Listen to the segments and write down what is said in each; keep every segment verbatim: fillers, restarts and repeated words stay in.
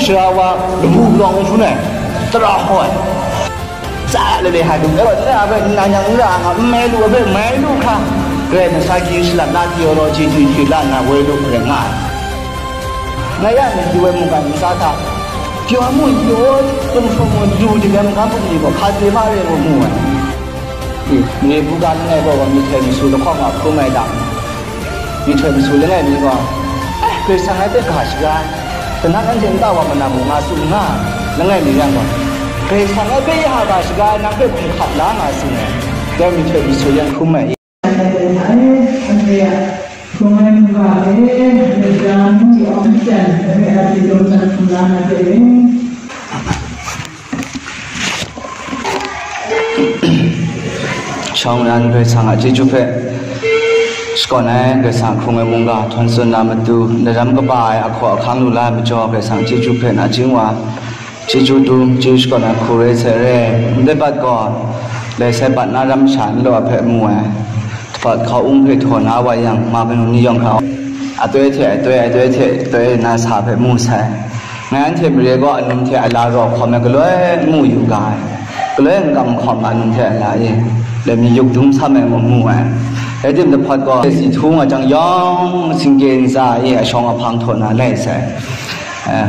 Sara wa lamu lawng n hpun ai, tara hkaw ai, tsa lale hkrai dum ai wa, nna hpe nna yang n ra nga, n mai lu ai hpe mai lu hkra, Karai Kasang sa gyi shalat na theology du du la nna woi lu rai nga ai. Ngai ya myit yu ai mungkan ntsa hta, pyaw mu, yaw, hkum hpung mu, lu dik ai magam bungli gaw hka te ma re ngu mu ai. Mare buga langai gaw myihtoi masu lahkawng nga hkrum ai dang, myihtoi masu langai mi gaw, "Eh, Karai Kasang ngai hpe ga shaga ai, kanak anhte nta wa mana mu," nga tsun nga, langai mi yang gaw, "Karai Kasang ngai hpe ya ga shaga ai, nang hpe hkum hkap la," nga tsun ai, dai myihtoi masu yan hkrum ai. Shawng nnan Karai Kasang a chyeju hpe shakawn ai, Karai Kasang hkrung ai mungga htawn tsun na matu, daram kaba ai ahkaw ahkang lu la ai majaw, Karai Kasang chyeju hpe nachying wa, chyeju dum, chyeju shakawn ai hku rai sai re. Ndai bat gaw, lai sai bat na ram sha nlaw hpe mu ai, hpaut hkau-ung hpe htaw na wa yang, ma kanu ni yawng hkra, atoi hte atoi, atoi hte atoi na sa hpe mu sai. Ngai anhte mare gaw anum hte ala raw hkawm ai galoi mu yu ga ai, galoi n kam hkawm anum hte ala e, lam mi yuk dum sam ai ngu mu ai. Rai tim, dahpawt gaw si htu nga jang yawng singkye ntsa e ashawng ahpang htaw na lai sai. Eh,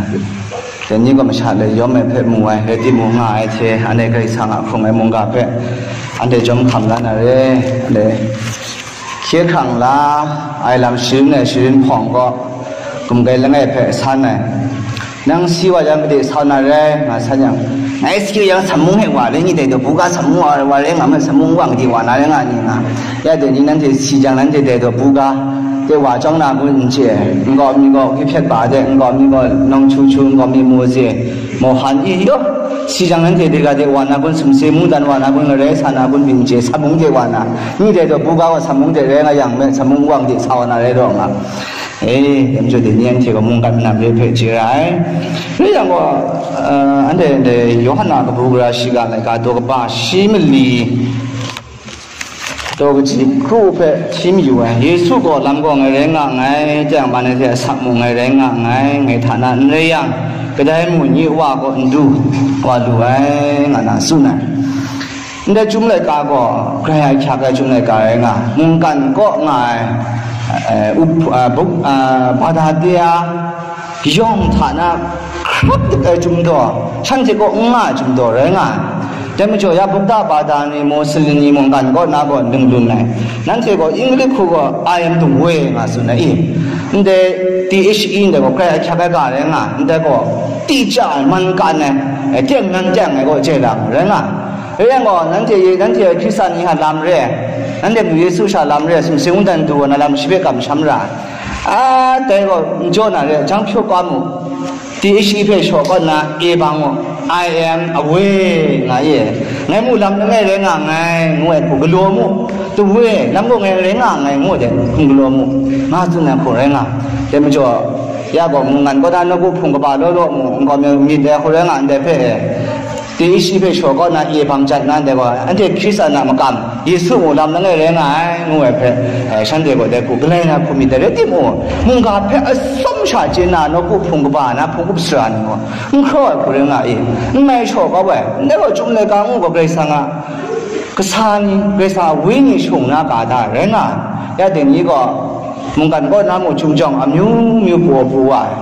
dai ni gaw masha lai yawm ai hpe mu ai, rai timung, nga ai hte anhte Karai Kasang a hkrung ai mungga hpe anhte jawm hkam la na re, anhte hkye hkrang la ai lam sharin ai sharin hpawng gaw, gumgai langai hpe san ai. Nang si wa yang, gade sa na rai, nga san yang, ngai si yang samung hte wa le, nyi dai daw buga samung wa, wa rai nga ma, samung wa gade wa na rai nga ni nga. Ya dai ni nanhte si jang, nanhte dai daw buga de wa chyawm na gun n chye, nkau mi gaw hkyit hpyet ba de, nkau mi gaw nawng chu chu, nkau mi mu ze, mawhan i yaw, si jang nanhte de ga de wa na gun, sumse mungdan wa na gun, ngarai sa na gun, byin chye samung de wa na, nyi dai daw buga wa samung de rai nga yang me, samung wang de sa wa na rai daw nga. E, dai majaw dai ni anhte gaw mungkan manam re hpe chye ra ai. Rai yang gaw, eh, anhte ndai Yawhan a kabu gara shiga laika daw kaba shi mali, daw kaji kru hpe hti mayu ai. Yesu gaw, "Lam gaw ngai rai nga nngai, teng man ai hte asak mung ngai rai nga nngai, ngai hta na n rai yang, kadai mung nye Wa kaw n du wa lu ai," nga na tsun ai. Ndai chyum laika gaw, grai ahkyak ai chyum laika rai nga, mungkan kaw nga ai, eh, up-, eh, buk-, eh, bada de a, yawng hta na hkrap dik ai chyum daw, shanhte kaw n nga ai chyum daw rai nga ai. Dai majaw, ya Buddha bada ni, Muslim ni mungkan kaw na gaw n ding dun ai. Nanhte gaw English hku gaw, "I am the way," nga tsun ai i? Ndai T H E ndai gaw grai ahkyak ai ga rai nga, ndai gaw ticha ai, man kan ai, eh, teng nan teng ai gaw chye lang rai nga. Rai yang gaw, nanhte e, nanhte Hkristan ni hta lam re ai, nanhte mung Yesu sha lam re ai, sumsing mungdan du wa na lam shi hpe kamsham ra ai. A, dai gaw n jaw na re ai, jang hpyaw kau mu. T H E hpe shaw kau nna, A bang mu. "I am a way," nga ye. "Ngai mung lam langai rai nga nngai," ngu ai hku galaw mu. "The way, lam gaw ngai rai nga nngai," ngu ai hte hkum galaw mu. Nga tsun ai hku rai nga. Dai majaw, ya gaw, mungkan kaw na nawku hpung kaba law law mu, nkau mi myit ai hku rai nga ndai hpe e. T H E hpe shaw kau nna, A bang jat na ndai gaw, anhte Hkristan a makam, Yesu mung lam langai rai nga ai, ngu ai hpe, eh, shanhte gaw dai hku galai na hku myit dai rai timung, mungga hpe atsawm sha chye na nawku hpung kaba na hpung up sara ni gaw, n hkraw ai hku rai nga i? N mai shaw kau ai. Ndai gaw chyum laika ngu gaw, Karai Kasang a, kasa ni, Karai Kasang a Wenyi shung na ga da rai nga ai. Ya dai ni gaw, mungkan kaw na mung chyum jawng amyu myu pru pru wa ai.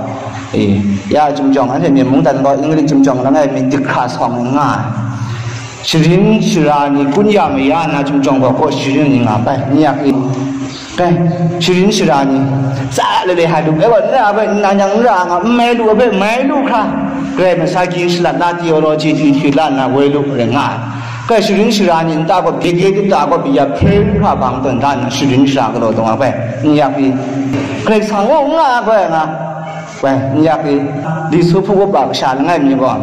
E, ya chyum jawng, anhte myen mungdan gaw English chyum jawng langai mi dik hkra sawng nga ai. Sharin shara ni kun ya maya na chyum jawng gaw, gaw sharin ni nga bai, n yak i? Bai, sharin shara ni, tsa lale hkrai dum ai gaw, nna bai nna yang n ra nga, n mai lu ai hpe mai lu hkra, Karai Kasang sa gyi shalat na theology du du la nna woi lu rai nga ai. Kai sharin shara ni nta gaw, bye ge nta gaw, bye ya hpe hkra bang tawn da nna, sharin shara galaw taw nga bai, n yak i? Karai Kasang gaw n nga ai gaw nga, bai, n yak i? Li su hpung up a kasha langai mi gaw,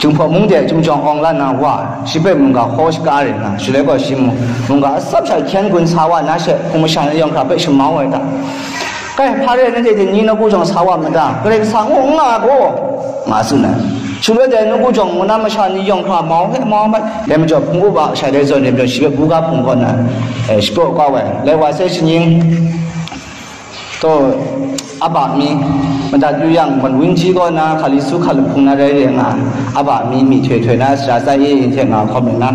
Jinghpaw mung de chyum jawng awng la na wa, shi hpe mungga hkaw shaga re nga, shaloi gaw shi mung, mungga atsap sha hkyen gun sa wa na she, hpung masha ni yawng hkra hpe shamau ai ta? Kai, hpa re, nanhte dai ni nawku jawng sa wa ma ta? Karai Kasang gaw n nga ai gaw, nga tsun ai. Shaloi dai nawku jawng mung na masha ni yawng hkra mau hpe mau ai. Dai majaw hpung up a kasha dai zawn re majaw, shi hpe buga hpung kaw na, eh, shapraw kau ai. Lai wa sai shaning, taw, Aba mi, madat yu yang, Manwinji kaw na, Hkalisu hkalahpung na rai re nga, aba mi, myihtoi htoi na, sara tsai e, yin hte nga hkawm nna,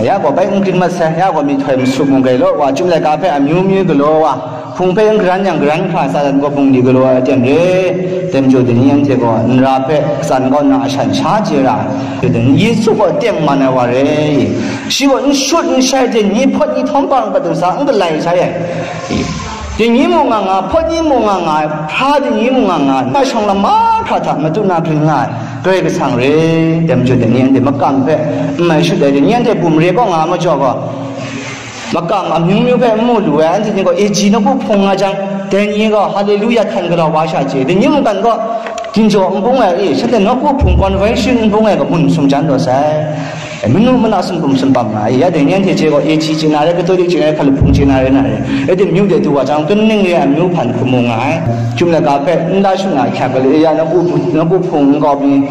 ya gaw bai n grin mat sai, ya gaw myihtoi masum mung gai law wa, Chyum laika hpe amyu myu galaw wa, hpung hpe n garan yang garan hkra, Satan kaw bungli galaw ai aten re, tem jaw dai ni anhte gaw, nra hpe tsan kaw nna ashan sha chye ra ai, Yesu gaw tengman ai wa re, shi gaw n shut n shai hte ni hpawt ni htawm hpang pat du sa, n galai sai ai. Dai ni mung nga nga, hpawt ni mung nga nga, hpra dai ni mung nga nga, na shawng lam mahkra hta matu na grin nga ai, Karai Kasang re, tem jaw dai ni anhte makam hpe n mai shut ai, dai ni anhte bum re kaw nga ai majaw gaw, makam amyu myu hpe n mu lu ai, anhte ni gaw A G nawku hpung nga jang, dai ni gaw Haleluya htan galau wa sha chye, dai ni mungkan gaw, Ginjaw n bung ai i, shanhte nawku hpung convention n bung ai kamun sum jan taw sai. Manu mana sumhkum sumpam nga ai, ya dai ni anhte chye gaw, A G chye na re, Katolik chye na re, hkalahpung chye na re na re. Rai timung, myu de du wa jang, kaning re ai amyu hpan hkrum mu nga ai. Chyum laika hpe n la shut na hkyak gale, ya nawku, nawku hpung nkau mi,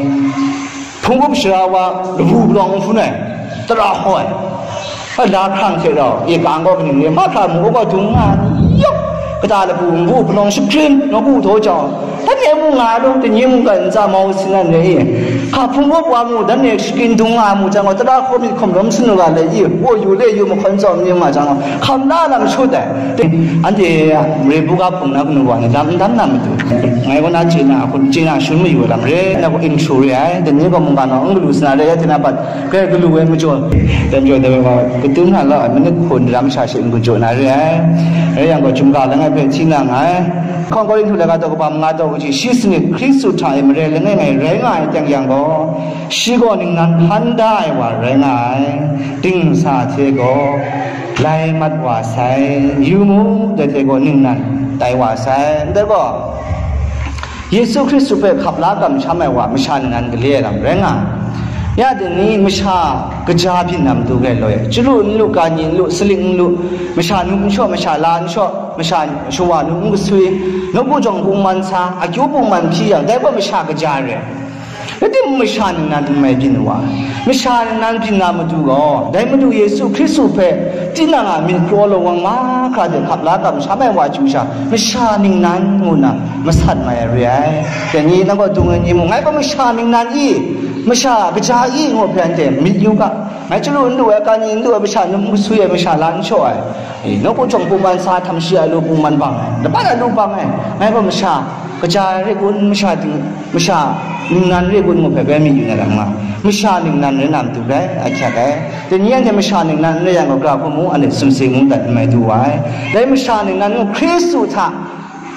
hpung up shara wa, lawu palawng n hpun ai, tara hkaw ai. Hpa la hkrang hte rau, e kang gaw kaning re, mahkra mung gaw dung nga ai ni, yawk, kata lapu ngu palawng shakrin, nawku htaw jau, dan e mu nga ai law, dai ni mungkan ntsa mau sinan re i, hka hpung wop wa mu, dan e shakrin dung nga ai mu jang gaw, tara hkaw myit hkawm rawm sanu ga le i, wo yu le yu mahkawn tsawm ni nga jang gaw, hkam na lam shut ai. Anhte mare buga hpung na kanu wa ni lam n dam na matu, ngai gaw na chye na, hkun chye na shun mayu ai lam re, na gaw n hkru re ai, dai ni gaw mungkan gaw n galu sana re, ya hte na bat, Kai galu ai majaw, dai majaw dai wa, kadun hkra la ai, manit hku daram sha she n-gun jaw na re ai. Rai yang gaw, Chyum ga langai hpe hti na nga ai. Hkawng Korinhtu laika daw kaba manga daw kaji, shi sanit Hkristu hta e mare langai ngai rai nga ai teng yang gaw, shi gaw ningnan hpan da ai wa rai nga ai. Dingsa hte gaw lai mat wa sai, yu mu, dai hte gaw ningnan tai wa sai. Ndai gaw, Yesu Hkristu hpe hkap la kamsham ai wa masha ningnan gale ai lam rai nga ai. Ya dai ni masha kaja byin na matu gai loi, chyalu n lu, kani n lu, saling n lu, masha nup n shaw, masha la n shaw, masha shawa nup n kasui, nawku jawng bungman sa, akyu bungman hpyi yang, dai gaw masha kaja re. Rai timung, masha ningnan n mai byin wa ai. Masha ningnan byin na matu gaw, dai Madu Yesu Hkristu hpe tinang a myit kraw lawang mahkra de hkap la kamsham ai wa chyu sha, masha ningnan ngu nna masat mai ai re ai. Dai ni nang gaw dung ai ni mung, ngai gaw masha ningnan i, masha kaja i ngu hpe anhte myit yu ga. Ngai chyalu n lu ai, kani n lu ai, masha nup n kasui ai, masha la n shaw ai, e, nawku jawng bungman sa, htam shi a lu bungman bang ai, laban a lu bang ai, ngai gaw masha kaja re kun, masha ting, masha ningnan re kun ngu hpe bai myit yu na lam nga, masha ningnan rai na matu rai, a hkyak ai. Dai ni anhte masha ningnan n rai yang gaw, gara hku mu, anhte sumsing mungdan n mai du wa ai. Dai masha ningnan ngu Hkristu hta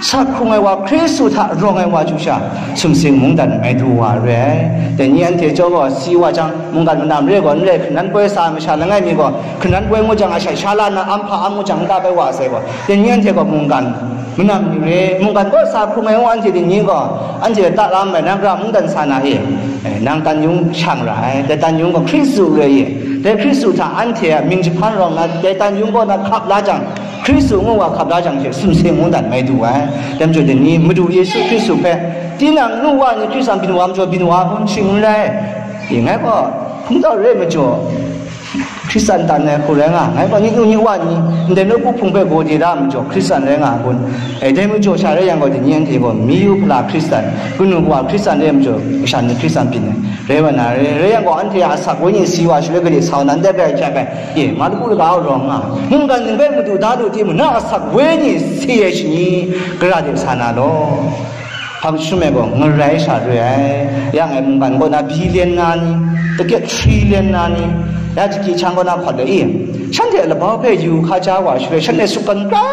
sa hkrung ai wa, Hkristu hta rawng ai wa chyu sha, sumsing mungdan n mai du wa re ai. Dai ni anhte chyawm gaw si wa jang, mungkan manam re gaw n rai, hkringnan poi sa ai masha langai mi gaw, hkringnan poi ngu jang a shat sha la nna, am hpa am ngu jang, nta bai wa sai gaw, dai ni anhte gaw mungkan manam ni re, mungkan kaw sa hkrung ai ngu, anhte dai ni gaw, anhte ta lam ai, nang gara mungdan sa na e, e, nang tan yung shang ra ai, dai tan yung gaw Hkristu re i, dai Hkristu hta anhte a mying jahpan rawng nna, dai tan yung kaw na hkap la jang, Hkristu ngu wa hkap la jang hte sumsing mungdan mai du ai. Dai majaw dai ni Madu Yesu Hkristu hpe tinang nu wa ni Hkristan byin wa majaw byin wa hkun shing n rai. E, ngai gaw hpungtau re majaw Hkristan tan ai hku rai nga, ngai gaw ni nu ni wa ni ndai nawku hpung hpe gaw de da majaw Hkristan rai nga hkun. E, dai majaw sha rai yang gaw, dai ni anhte gaw mi yu hpala Hkristan, kanu kawa Hkristan re majaw, masha ni Hkristan byin ai. Rai wa na re, rai yang gaw, anhte a asak wenyi si wa shaloi gade sa wa na, ndai hpe hkyak ai, e, ma lagu laga rawng nga, mungkan ning hpe madu da lu timung, na asak wenyi si ai shani, gara de sa na law. Hpang jahtum e gaw ngarai sha re ai, ya ngai mungkan kaw na billion na ni, takyet trillion na ni, ya jahki jahkang kaw na hkawt ai, e, shanhte a labau hpe yu hkaja wa shaloi, shanhte sukgan kra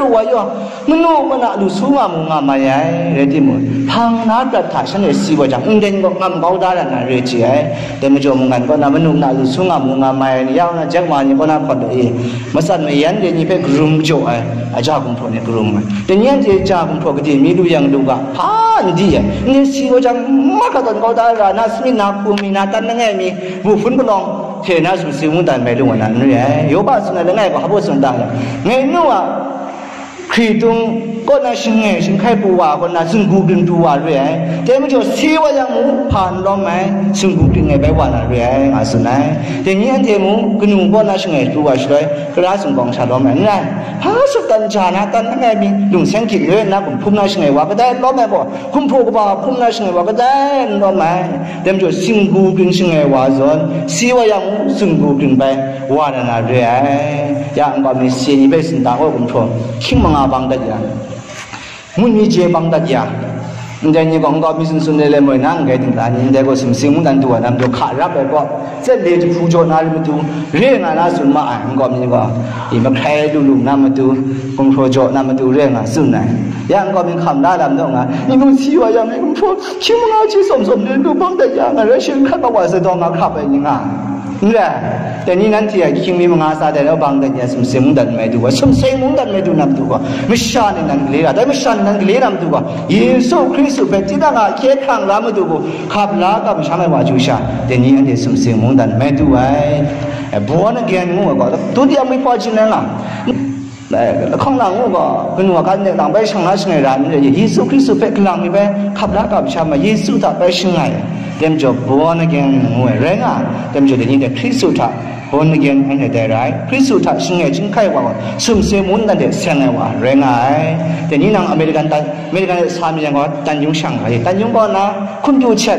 lu wa yaw, manu mana lu su nga mu nga mai ai, rai timung, hpang na prat hta shanhte si wa jang, nden gaw ngam kau da ra na re chye ai. Dai majaw mungkan kaw na manu mana lu su nga mu nga mai ai ni, ya kaw na, Jack ma ni kaw na hkawt ai, e, matsat mayan de ni hpe karum jaw ai, aja gumhpraw ni karum ai. Dai ni anhte ja gumhpraw gade mi lu yang lu ga, hpa n di ai, ndai si wa jang, mahkra tawn kau da ra, na sumit na hku mi, na tan langai mi, bu hpun palawng hte na sumsing mungdan mai lu nga na n re ai. Yoba tsun ai langai gaw, hpa baw tsun da ai, ngai nu a, hkritung kaw na shangai shanghkai pru wa, kaw na singgu bring pru wa re ai. Dai majaw, si wa yang mung, hpa n lawm ai, singgu bring ai bai wa na re ai, nga tsun ai. Dai ni anhte mung, kanu kaw na shangai pru wa shaloi, kara sumgawng sha lawm ai n rai. Hpa shut dan ja na, dan langai mi, lung seng hkyit re nna, gumhpum na shangai wa kadai n lawm ai gaw, hkum hpraw kaba hkum na shangai wa kadai n lawm ai. Dai majaw, singgu bring shangai wa zawn, si wa yang mung, singgu bring bai wa na na re ai. Ya nkau mi, si ni bai sinta gaw gumhpraw hkying manga bang dat ya, mun mi je bang dat ya, ndai ni gaw nkau mi sun sun le le moi na, ndai dingda ni ndai gaw sumsing mungdan du wa na matu hka rap ai gaw, zet le jahpu jaw na re matu, re nga na tsun ma ai, nkau mi gaw, i mahkrai lu lu na matu, gumhpraw jaw na matu, re nga tsun ai. Ya nkau mi hkam la lam naw nga, ni mung si wa yang, ni gumhpraw hkying manga ji sawm sawm le lu bang dat ya, nga rai shi hkat mat wa, zadawng nga hkrap ai ni nga. N rai, dai ni nanhte a hkying mi manga sa dai rau bang dat ya, sumsing mungdan mai du wa, sumsing mungdan mai du na matu gaw, masha ni nan gale ra, dai masha ni nan gale na matu gaw, Yesu Hkristu hpe tinang a hkye hkrang la matu gaw, hkap la kamsham ai wa chyu sha, dai ni anhte sumsing mungdan mai du ai. Eh, born again ngu ai gaw, dutya mwi pa jin rai nga. Lahkawng lang u gaw, kanu a kan ne lang bai shang na shangai ra n rai, Yesu Hkristu hpe kalang mi bai hkap la kamsham ai, Yesu hta bai shangai, dai majaw born again ngu ai rai nga, dai majaw dai ni dai Hkristu hta born again anhte dai rai, Hkristu hta shangai chyinghkai wa gaw, sumsing mungdan de seng ai wa rai nga ai. Dai ni nang American tan, American de sa mi yang gaw, tan yung shang ai, tan yung gaw na, hkum du chet,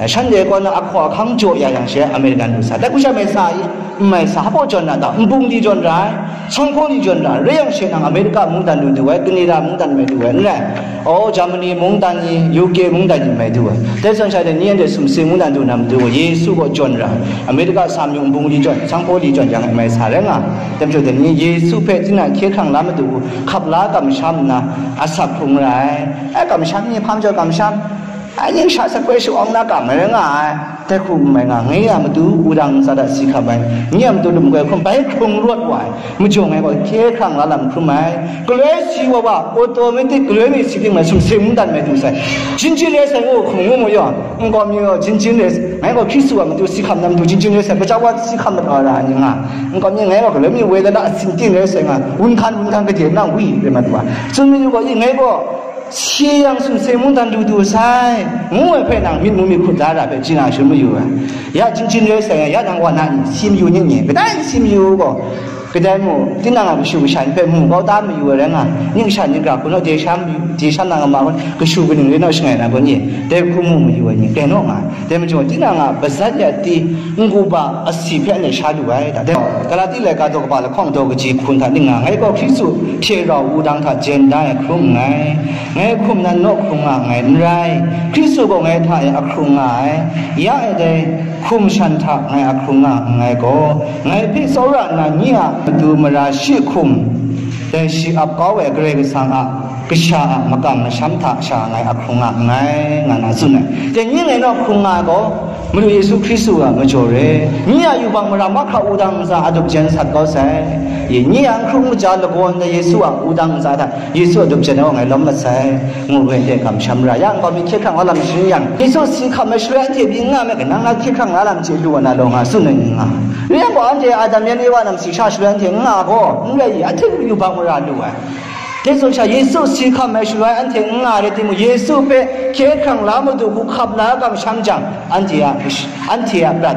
shanhte gaw na ahkaw ahkang jaw ya yang she, American du sa, dai hku sha mai sa i, n mai sa, hpa jawn na ta, nbung li jawn ra ai, sanghpaw li jawn ra ai, re yang she nang America mungdan lu du ai, Canada mungdan mai du ai, n rai. O, Germany mungdan ni, U K mungdan ni mai du ai. Dai zawn sha de ni anhte sumsing mungdan du na matu, Yesu gaw jawn ra ai, America sa myu nbung li jawn, sanghpaw li jawn yang mai sa rai nga. Dai majaw de ni Yesu hpe tinang hkye hkrang la matu, hkap la kamsham nna, asak hkrung ra ai. Ai, kamsham ni hpa majaw kamsham, ai, ning sha sakoi sha-awng na kam ai rai nga ai. Dai hku n mai nga, ngai a matu wudang ntsa hta si hkam ai, nye a matu lum goi hkrum bai hkrung rawt wa ai, majaw ngai gaw hkye hkrang la lam hkrum ai. Galoi si wa wa, automatic galoi mi si ting mai, sumsing mungdan mai du sai. Jin jin rai sai ngu hkrum ngu mu yaw, nkau mi gaw jin jin rai, ngai gaw Hkristu a matu si hkam na matu jin jin rai sai, gaja wa si hkam mat wa ra ai ni nga. Nkau mi ngai gaw galoi mi woi lala a sin ting rai sai nga, wun hkan wun hkan gade na wi rai mat wa. Tsun mi yu gaw, i ngai gaw, si yang sumsing mungdan du du sai, ngu ai hpe nang myit mu myit hkut da ra hpe, chyi na shun mayu ai. Ya jin jin rai sai, ya nang wa na ni si mayu ning nye, kadai n si mayu gaw, kadai mu, tinang a kashu kasha ni hpe mu kau da mayu ai rai nga, ning sha ni gra hku naw, de sha mayu, de sha nang a ma hku, kashu kaning rai naw shangai na gaw ni, dai hku mu mayu ai ni, rai naw nga ai. Dai majaw, tinang a bazat ya ti, n-gu ba asi hpe anhte sha lu ai, ta, dai, Galati laika daw kaba lahkawng daw kaji hkun hta ning nga, ngai gaw Hkristu hte rau wudang hta jen da ai hkrum nngai. Ngai hkum nan naw hkrung nga nngai n rai, Hkristu gaw ngai hta e ahkrung nga ai. Ya e dai hkum shan hta ngai ahkrung nga nngai gaw, ngai hpe tsawra nna nye a matu mara shi hkum, dai shi ap kau ai Karai Kasang a kasha a makam masham hta sha ngai ahkrung nga nngai, nga na tsun ai. Dai ni ngai naw hkrung nga ai gaw, Madu Yesu Hkristu a majaw re, nye a yubak mara mahkra wudang ntsa adup jen sat kau sai. Ye, nye a n hkrung maja lagaw ndai Yesu a wudang ntsa hta Yesu adup jen ai wa ngai lawm mat sai, ngu ai hte kamsham ra yang, nkau mi hkye hkrang la lam sharin yang, Yesu si hkam ai shaloi anhte pyi n nga me, kanang na hkye hkrang la lam chye lu wa na law nga tsun ai ni nga. Rai yang gaw, anhte Adam yan Ewa namsi sha shaloi anhte n nga gaw, n rai i, anhte yubak mara lu ai. Dai zawn sha, Yesu si hkam ai shaloi anhte n nga rai timung, Yesu hpe hkye hkrang la madu hku hkap la kamsham jang, anhte a, anhte a prat,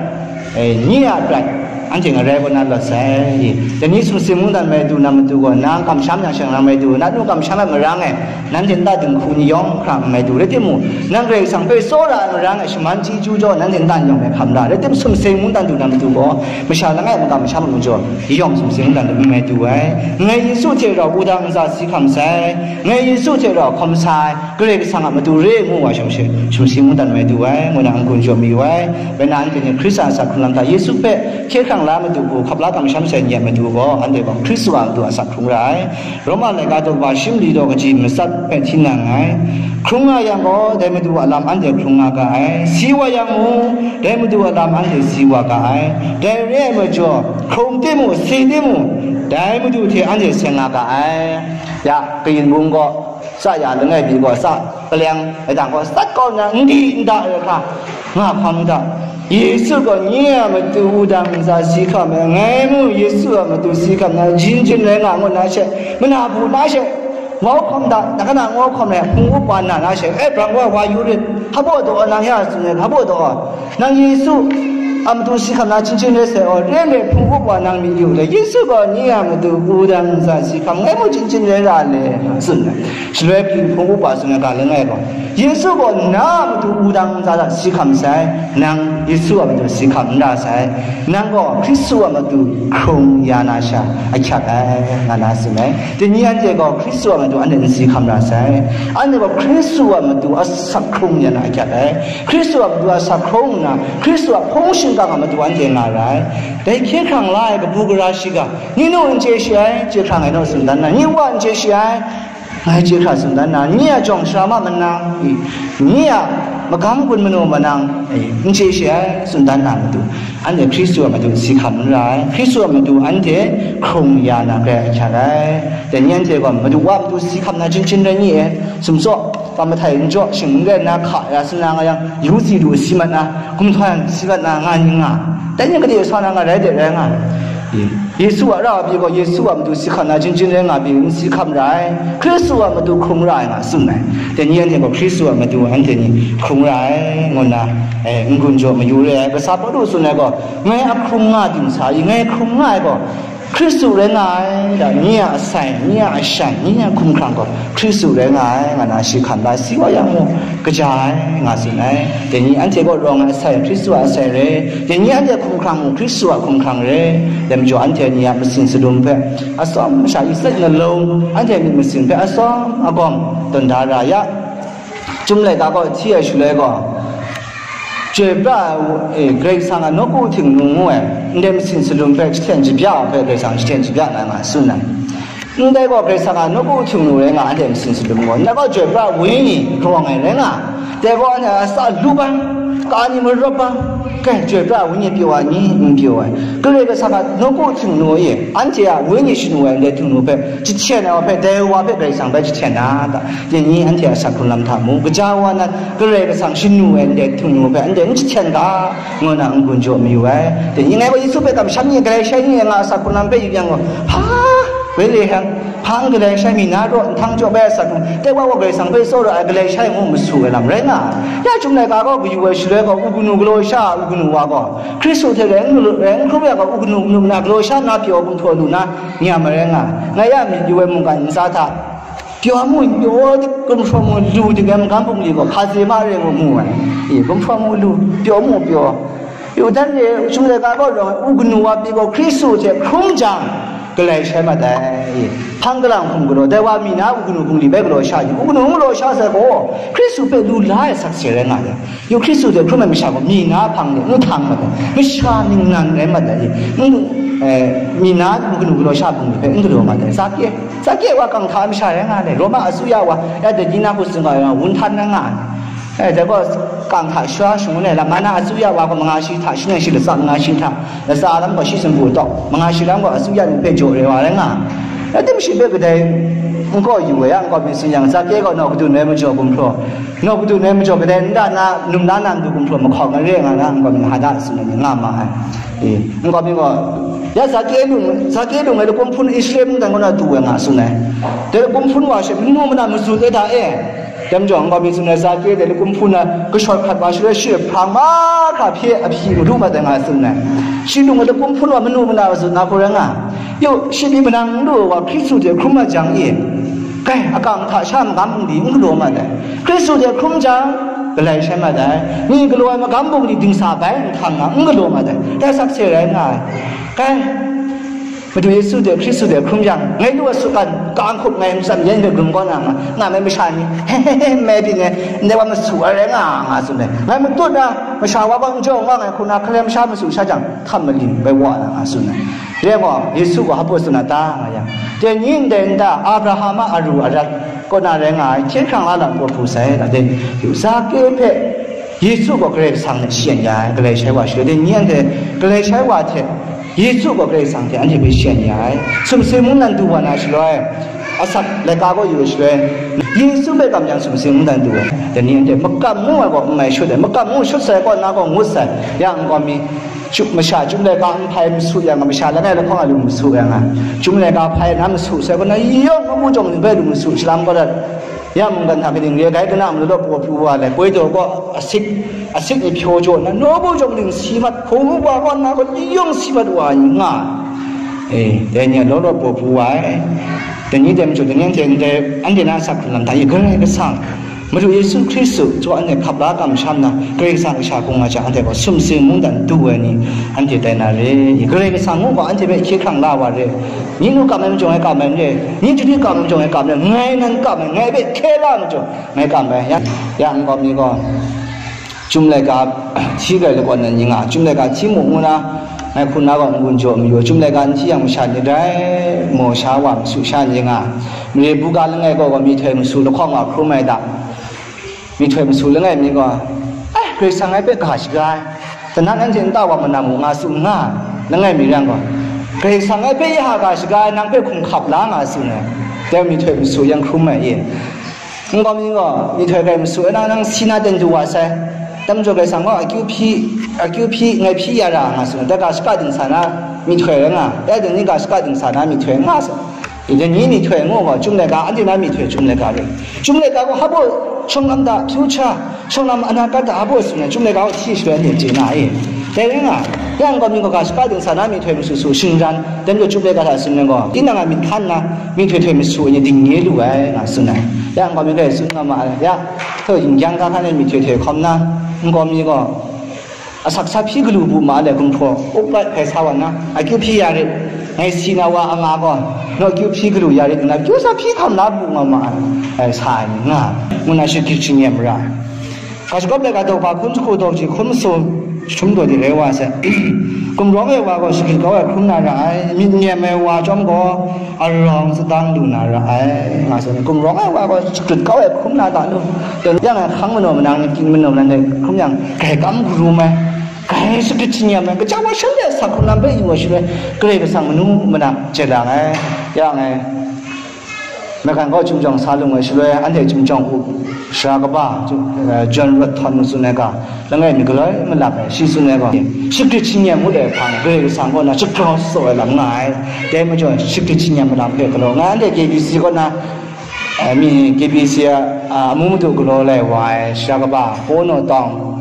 eh, nye a prat, anhte ngarai kaw na lawt sai. Dai ni sumsing mungdan mai du na matu gaw, nang kamsham yang shang nang mai du, na nu kamsham ai marang e, nanhte nta dinghku ni yawng hkra n mai du. Rai timung, nang Karai Kasang hpe tsawra ai marang e, shaman chyeju jaw nanhte nta n yawng e hkam ra. Rai timung, sumsing mungdan du na matu gaw, masha langai a makam masham a majaw, yawng sumsing mungdan du n mai du ai. Ngai Yesu hte rau wudang ntsa si hkam sai, ngai Yesu hte rau hkawm sa ai, Karai Kasang a matu re ngu wa sham she, sumsing mungdan mai du ai, ngu na n-gun jaw mayu ai. Bai na anhte ni Hkristu a asak hkrung lam hta, Yesu hpe hkye hkrang la madu hku hkap la kamsham sai n yet madu gaw, anhte gaw Hkristu a matu asak hkrung ra ai. Roma laika daw kaba shi mali daw kaji matsat hpe hti na nngai. Hkrung nga yang gaw, dai madu a lam anhte hkrung nga ga ai. Si wa yang mung, dai madu a lam anhte si wa ga ai. Dai re ai majaw, hkrung timung, si timung, dai madu hte anhte seng nga ga ai. Ya, kayin bung gaw, sa ya langai mi gaw, sa kaleng, ladan gaw, sat kau nna, n di n da ai hkra, nga hkawm da. Yesu gaw nye a matu wudang ntsa si hkam ai, ngai mung Yesu a matu si hkam na, jin jin rai nga ngut na she, mana bu na she, Ngau hkawm da, na ka na ngau hkawm ai, hpung up wa na na she, e, brang wa wa yu rit, hpa baw daw, nang ya tsun ai, hpa baw daw, nang Yesu a matu si hkam na chyinghkyin rai sai, aw, re re hpung up wa nang myit yu le, Yesu gaw nye a matu wudang ntsa si hkam ngai mu chyinghkyin rai ra le, tsun ai. Shaloi pyi hpung up wa tsun ai ga langai gaw, Yesu gaw na a matu wudang ntsa si hkam sai, nang Yesu a matu si hkam n ra sai, nang gaw Hkristu a matu hkrung ya na sha ahkyak ai, nga na tsun ai. Dai ni anhte gaw Hkristu a matu anhte n si hkam ra sai. Anhte gaw Hkristu a matu asak hkrung ya na ahkyak ai. Hkristu a matu asak hkrung nna, Hkristu a hpung shingkang a matu anhte nga ra ai. Dai hkye hkrang la ai kabu gara shiga, nye nu n chye shi ai, chye hkrang ai naw tsun dan na, nye wa n chye shi ai, ngai chye hkra tsun dan na, nye a jawng sara ma manang, nye a magam gun manu manang, n chye shi ai, tsun dan na matu, anhte Hkristu a matu si hkam n ra ai, Hkristu a matu anhte hkrung ya na grai ahkyak ai. Dai ni anhte gaw madu wa matu si hkam na chyinghkyin rai ni e, sumtsaw, pa mahtai n jaw, shing n rai nna hka ya sa na nga yang, yu si lu si mat na, gumhpraw si mat na nga ni nga, dai ni gade sa na nga rai de rai nga. Yesu a ra pyi gaw, Yesu a matu si hkam na chyinghkyin rai nga pyi, n si hkam ra ai, Hkristu a matu hkrung ra ai nga tsun ai. Dai ni anhte gaw Hkristu a matu anhte ni hkrung ra ai, ngu nna, eh, n-gun jaw mayu re ai. Kasa Pawlu tsun ai gaw, ngai a hkrung nga dingsa i, ngai hkrung nga ai gaw, Hkristu rai nga ai, da, nye a asai, nye a ashan, nye a hkumhkrang gaw Hkristu rai nga ai, nga na shi hkan la si wa yang mu, kaja ai, nga tsun ai. Dai ni anhte gaw rawng ai asai, Hkristu a asai re. Dai ni anhte hkumhkrang mung, Hkristu a hkumhkrang re. Dai majaw anhte ni a masin salum hpe atsawm sha i sat nalung, anhte myit masin hpe atsawm agawm tawn da ra ya. Chyum laika gaw hti ai shaloi gaw, chyoi pra ai, e, Karai Kasang a nawku htingnu ngu ai, ndai masin salum hpe jahten jabya ai hpe Karai Kasang jahten jabya na nga tsun ai. Ndai gaw Karai Kasang a nawku htingnu rai nga, anhte masin salum gaw, ndai gaw chyoi pra ai wenyi rawng ai rai nga, dai gaw anhte a sa lu ban, ka ni marawp ban, kai, chyoi pra ai wenyi pyaw ai ni, n pyaw ai. Karai Kasang a nawku htingnu e, anhte a wenyi shanu ai ndai htingnu hpe jahten ai wa hpe, dai wa hpe Karai Kasang bai jahten na ta? Dai ni anhte a asak hkrung lam hta mu, gaja wa nan Karai Kasang shanu ai ndai htingnu hpe anhte n jahten ga, ngu na n-gun jaw mayu ai. Dai ni ngai gaw Yesu hpe kamsham ni, galai shai ni nga asak hkrung lam hpe yu yang gaw, hpa, Betlehkam, hpa n galai shai mi na raw, nhtang jaw bai asak hkrung, dai wa gaw Karai Kasang hpe tsawra ai galai shai ngu masu ai lam rai nga ai. Ya chyum laika gaw kayu ai shaloi gaw, u kanu galaw sha ai u kanu wa gaw, Hkristu hte rai n, rai n hkrum ya gaw, u kanu, u kanu na galaw sha na pyaw gumhpraw lu na, nyam ai rai nga ai. Ngai ya myit yu ai mungkan ntsa hta, pyaw mu n pyaw, gumhpraw mu lu dik ai magam bungli gaw hpaze ma re ngu mu ai. E, gumhpraw mu lu, pyaw mu pyaw. Yu dan e, shaloi ga gaw rawng ai, u kanu wa pyi gaw Hkristu hte hkrum jang, galai shai mat ai. Hpang galang hkum galaw, dai wa mi na u kanu bungli bai galaw sha ai, u kanu n galaw sha sai gaw, Hkristu hpe lu la ai sakse rai nga ai. Yu, Hkristu hte hkrum ai masha gaw mi na hpang de n htang mat ai, masha ningnan rai mat ai, n, eh, mi na u kanu galaw sha bungli hpe n galaw mat ai. Zake, Zake wa kang hta masha rai nga ai, Roma asuya wa, ya dai ni na hku tsun ga ai, wun htan rai nga ai. Eh, dai gaw kang hta sha shangun ai lam, mana asuya wa gaw manga shi hta, shi nang shi latsa manga shi hta, latsa lam gaw shi sumpu tawk, manga shi lam gaw asuya ni hpe jaw re wa rai nga ai. Rai timung shi hpe kadai n kaw yu ai, ya n kaw mi tsun yang, Zake gaw nawku du nai majaw gumhpraw, nawku du nai majaw kadai n da na, num na na matu gumhpraw mahkawng ai re nga na, n kaw mi hta da tsun ai ni nga ma ai. E, n kaw mi gaw, ya Zake lung, Zake lung e lakum hpun Israel mungdan kaw na du ai nga tsun ai. Dai lakum hpun wa she manu mana mazut ai da e. Dai majaw, n kaw mi tsun ai, Zake dai lakum hpun na kashawt hkrat wa shaloi, shi hprang mahkra hpye ahpyi madu mat ai nga tsun ai. Shi lung ai lakum hpun wa manu mana mazut na hku rai nga. Yu, shi pyi manang n lu ai wa Hkristu hte hkrum mat jang e, kai, akang hta sha magam bungli n galaw mat ai. Hkristu hte hkrum jang, galai shai mat ai. Ni galaw ai magam bungli dingsa bai nhtang na n galaw mat ai. Dai sakse rai nga ai. Kai, Madu Yesu hte Hkristu hte hkrum yang, ngai lu ai sutgan, ka hkup ngai matsam yan hpe grum kau na nga, nga ai masha ni, he he he, mai byin ai, ndai wa masu ai rai nga, nga tsun ai. Ngai matut na, masha wa gaw n jaw n wa ngai hku na, hkalem masha masu sha jang, htam maling bai wa na, nga tsun ai. Rai gaw, Yesu gaw hpa tsun na ta, nga yang, dai ni ndai nta, Abraham a aru arat kaw na rai nga ai, hkyen hkrang la lam kaw hpu sai, na dai, Zake hpe, Yesu gaw Karai Kasang hte shayan ya ai, galai shai wa shaloi, dai ni anhte galai shai wa hte Yesu gaw Karai Kasang hte anhte hpe shayan ya ai. Sumsing mungdan du wa na shaloi, Asak laika gaw yu ai shaloi, Yesu hpe kamsham sumsing mungdan du ai. Dai ni anhte makam ngu ai gaw n mai shut ai, makam ngu shut sai kaw na gaw ngut sai, ya nkau mi, masha chyum laika n hpai masu yang, masha langai lahkawng a lu masu yang, chyum laika hpai na masu sai kaw na, yawng mamu jawng ni bai lu masu shalam kau dat, ya mungdan hta kaning re ai, grai kana malu law pru pru wa lai, koi taw gaw asik, asik ni hpyaw jaw nna, nawku jawng ling si mat, hpung u wa kaw nna gaw yawng si mat wa ai nga ai. E, dai ni a law law pru pru wa ai. Dai ni dai majaw, dai ni anhte ndai, anhte na asak hkrun lam hta i Karai Kasang, Madu Yesu Hkristu, chyaw anhte hkap la kamsham na, Karai Kasang kasha hkung nga jang, anhte gaw sumsing mungdan du ai ni, anhte tai na re i, Karai Kasang ngu gaw anhte hpe hkye hkrang la wa re. Nyi nu kam ai majaw ngai kam ai n re, nyi chyu di kam ai majaw ngai kam ai n re, ngai nan kam ai, ngai hpe hkye la ai majaw ngai kam ai. Ya, ya nkau mi gaw, Chyum laika hti grai lakawn nan yin nga, chyum laika hti mu ngu na, ngai hku na gaw n-gun jaw mayu, chyum laika n hti yang masha ni dai, maw sha wa masu sha ni nga, mare buga langai gaw gaw myihtoi masu lahkawng wa hkrum ai da, myihtoi masu langai mi gaw, ai, Karai Kasang ngai hpe ga shaga ai, danak anhte nta wa manam mu nga tsun nga, langai mi rai gaw, Karai Kasang ngai hpe ya ga shaga ai, nang hpe hkum hkap la nga tsun ai, dai myihtoi masu yang hkrum ai e. Nkau mi gaw, myihtoi grai masu ai na, nang si na ten du wa sai. Dai majaw Karai Kasang gaw akyu hpyi, akyu hpyi, ngai hpyi ya ra nga tsun ai, dai ga shaka dingsa na myihtoi rai nga, dai dai ni ga shaka dingsa na myihtoi nga sai. Dai ni myihtoi ngu gaw, chyum laika, anhte na myihtoi chyum laika rai. Chyum laika gaw hpa baw, shawng lam da, future, shawng lam anakat hta hpa baw tsun ai, chyum laika gaw hti shaloi anhte chye na e. Dai rai nga, yang nkau mi gaw ga shaka dingsa na myihtoi masu su, shingran, dai majaw chyum laika hta tsun ai gaw, tinang a myit hkan na, myihtoi htoi masu ai ni dingnye lu ai, nga tsun ai. Ya nkau mi hpe tsun nga ma ai, ya, htaw yin kyang hkra hkra ni myihtoi htoi hkawm na, nkau mi gaw, asak sa hpyi galu bu ma ai, gumhpraw up bai hpai sa wa na, akyu hpyi ya rit, ngai si na wa a nga gaw, naw akyu hpyi galu ya rit nna, akyu sa hpyi hkam la bu nga ma ai, ai sa ai ni nga, ngu na shagrit shingnyem ra ai. Ga shagawp laika daw hpa hkun jahku daw ji hkun masu jahtum daw di rai wa sai. Gumrawng ai wa gaw shagrit kau ai hkrum na ra ai, myit nyem ai wa chyawm gaw arawng sadang lu na ra ai, nga sai. Gumrawng ai wa gaw shagrit kau ai hkrum na ta lu, yang ai hkang manaw manang, ning manaw manang dai hkrum yang, grai kam karum ai, grai shagrit shingnyem ai, kaja wa shanhte asak hkrun lam hpe yu wa shaloi, Karai Kasang manu mana chye lang ai, yang ai. Maigan kaw chyum jawng sa lung ai shaloi, anhte chyum jawng up sara kaba, eh, John Rot Htawn ngu tsun ai ga, langai mi galoi malap ai, shi tsun ai gaw, shagrit shingnyem ngut ai hpang, Karai Kasang kaw na shagrau tsaw ai lam nga ai. Dai majaw, shagrit shingnyem malam hpe galaw nga ai, anhte K B C kaw na, eh, mi K B C a, a, amu madu galaw lai wa ai, sara kaba, Paw Naw Tawng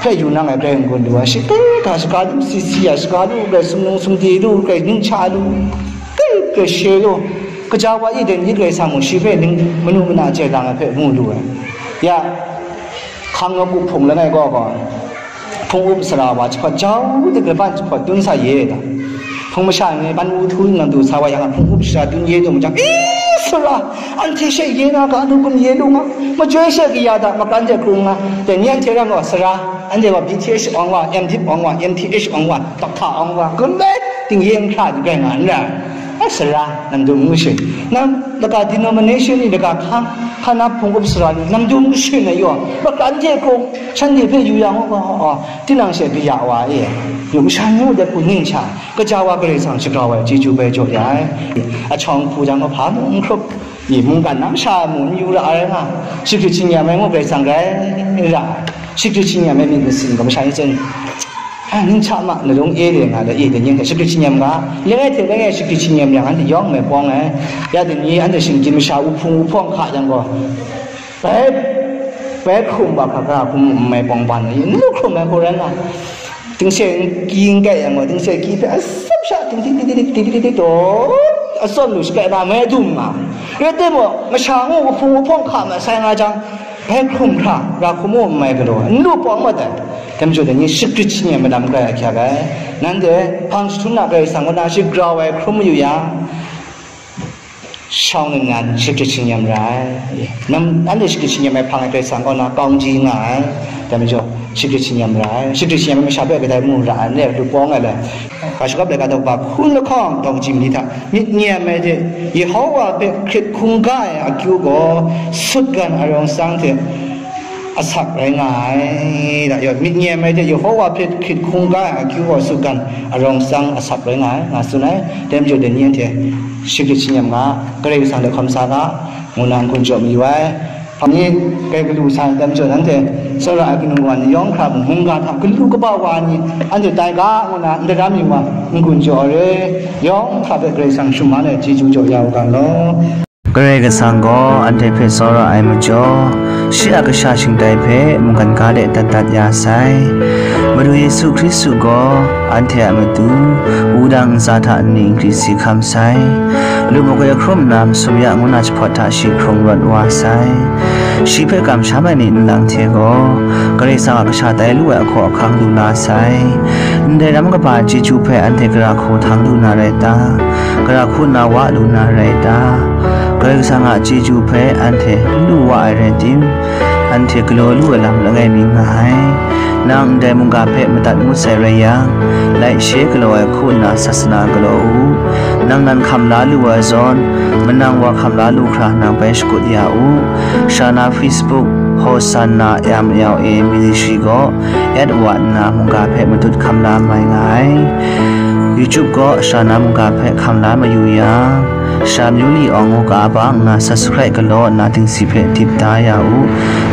hpe yu nang ai Karai n-gun lu ai, shi hpe ga shaga lu, si si ya shaga lu, grai sumlung sumdi lu, grai ning cha lu, grai, grai she lu, kaja wa i dai ni Karai Kasang mung shi hpe ning manu mana chye lang ai hpe mu lu ai. Ya, hkang nawku hpung langai gaw gaw, hpung up sara wa jahpawt jau dik laban jahpawt dun sa ye ta? Hpung masha ni ban wu htu nang du sa wa yang, hpung up sara dun ye dum jang, e, sara, anhte she ye na ga, nu kum ye lu nga, majoi she kaya da, makran de hkrung nga, dai ni anhte ram gaw sara, anhte gaw B T H awng wa, M Div awng wa, M T H awng wa, Doctor awng wa, gun bai, ting ye nhkra du gai nga n rai. A sara, nang dum ngu shi. Nang laga denomination ni laga hkang, hkan na hpung up sara ni, nang dum ngu shi na yaw, makran de hkrung, shanhte hpe yu yang u gaw, tinang she kaya wa e, yu masha ni u de hku ning sha, kaja wa Karai Kasang shagrau ai, chyeju bai jaw ya ai. Ahkying hpu jang gaw hpa mung n hkrup, i mungkan na masha mu n yu ra ai nga, shagrit shingnyem ai ngu Karai Kasang rai ra ai. Shagrit shingnyem ai myit masin gaw masha ni tsun, a, ning hta ma, nalung e de nga, da e de ning hte shagrit shingnyem ga, langai hte langai shagrit shingnyem yang anhte yawng mai pawng ai. Ya dai ni anhte shinggyim masha u hpung u hpawng hka yang gaw, bai, bai hkrum wa hkra hkra hkrum n mai pawng ban ai, n lu hkrum ai hku rai nga. Tingse ki n kai yang gaw, tingse ki hpe atsam sha ting ting ting ting ting ting ting ting taw, atsawm lu shakai na mai dum nga. Rai timung, masha ngu u hpung u hpawng hka masai nga jang, bai hkrum hkra, ra hkrum u n mai galaw, n lu pawng mat ai. Dai majaw dai ni shagrit shingnyem malam grai ahkyak ai. Nanhte hpang jahtum na Karai Kasang kaw na shagrau ai hkrum mayu yang, shawng nnan shagrit shingnyem ra ai. Nam, anhte shagrit shingnyem ai hpang ai Karai Kasang kaw na kau n ji nga ai. Dai majaw, shagrit shingnyem ra ai. Shagrit shingnyem ai masha hpe kadai mu ra ai, n rai lu pawng ai le. Ga shagawp laika daw hpa hkun lahkawng daw kaji mali hta, myit nyem ai hte, Yehowa hpe hkrit hkungga ai akyu gaw, sutgan arawng sang hte, asak rai nga ai, da, yaw, myit n-yen ai hte Yehowa hpe hkrit hkungga ai akyu gaw sutgan arawng tsang asak rai nga ai, nga tsun ai. Dai majaw dai ni anhte shagrit shingnyam ga, Karai Kasang hte hkawm sa ga, ngu na n-gun jaw mayu ai. Hpa ni kai galu sa ai, dai majaw nanhte tsawra ai kanu wa ni yawng hkra mung, mungga hta galu kaba wa ni anhte tai ga, ngu na n daram yu wa, n-gun jaw ai re, yawng hta hpe Karai Kasang shuman ai chyeju jaw ya u ga law. Karai Kasang gaw anhte hpe tsawra ai majaw, shi a kasha shingtai hpe mungkan ga de dat dat ya sai. Madu Yesu Hkristu gaw anhte a matu wudang ntsa hta nni nkri si hkam sai. Lubuk e hkrum nna masum ya ngu na jahpawt hta shi hkrung rawt wa sai. Shi hpe kamsham ai ni nlang hte gaw, Karai Kasang a kasha tai lu ai ahkaw ahkang lu la sai. Ndai ram kaba chyeju hpe anhte gara hku htang lu na rai ta? Gara hku na wa lu na rai ta? Karai Kasang a chyeju hpe anhte n lu wa ai rai tim, anhte galaw lu ai lam langai mi nga ai. Nang ndai mungga hpe madat ngut sai rai yang, laishe galaw ai hku nna sasana galaw u. Nang nan hkam la lu ai zawn, manang wa hkam la lu hkra nang bai shakut ya u. Sha na Facebook, Hosanna M L A Ministry gaw at wa nna mungga hpe matut hkam la mai nga ai. YouTube gaw sha na mungga hpe hkam la mayu yang, sha myu li awng u ga ba nna subscribe galaw nna dingsi hpe dip da ya u.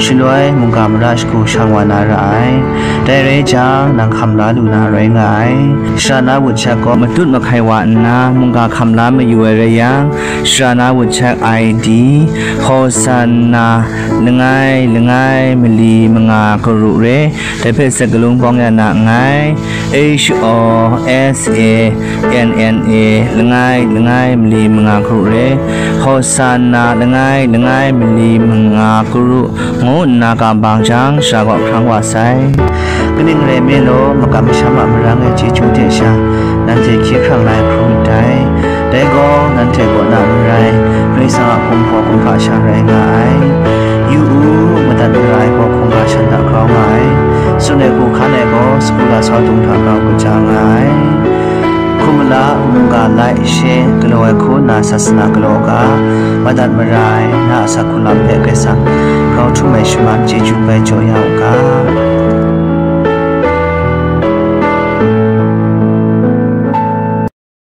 Shaloi mungga mara shagu shang wa na ra ai. Dai rai jang, nang hkam la lu na rai nga ai. Sha na wutshak gaw matut mahkai wa nna mungga hkam la mayu ai rai yang, sha na wutshak I D, Hosanna, langai, langai, mali, manga, karu re. Dai hpe sakalung bawng ya na nngai. H O S A N N A, langai, langai, mali, manga, karu re. Hosanna, langai, langai, mali, manga, karu, ngu nna kam bang jang, sha gaw hkrang wa sai. Kaning rai nme law, makam masham a marang e chyeju hte sha, nanhte hkye hkrang la ai hkrum ndai. Dai gaw, nanhte kaw na n rai, Karai Kasang a kumhpaw kumhpa sha rai nga ai. Yu u, madat mara ai gaw hkungga shan hta grau nga ai. Tsun ai hku hkan ai gaw, sagu lasau dung hta grau kaja nga ai. Hkum mala, mungga, laishe galaw ai hku nna sasana galaw ga, madat mara ai na a asak hku lam hpe Karai Kasang grau htum ai shaman chyeju bai jaw ya u ga.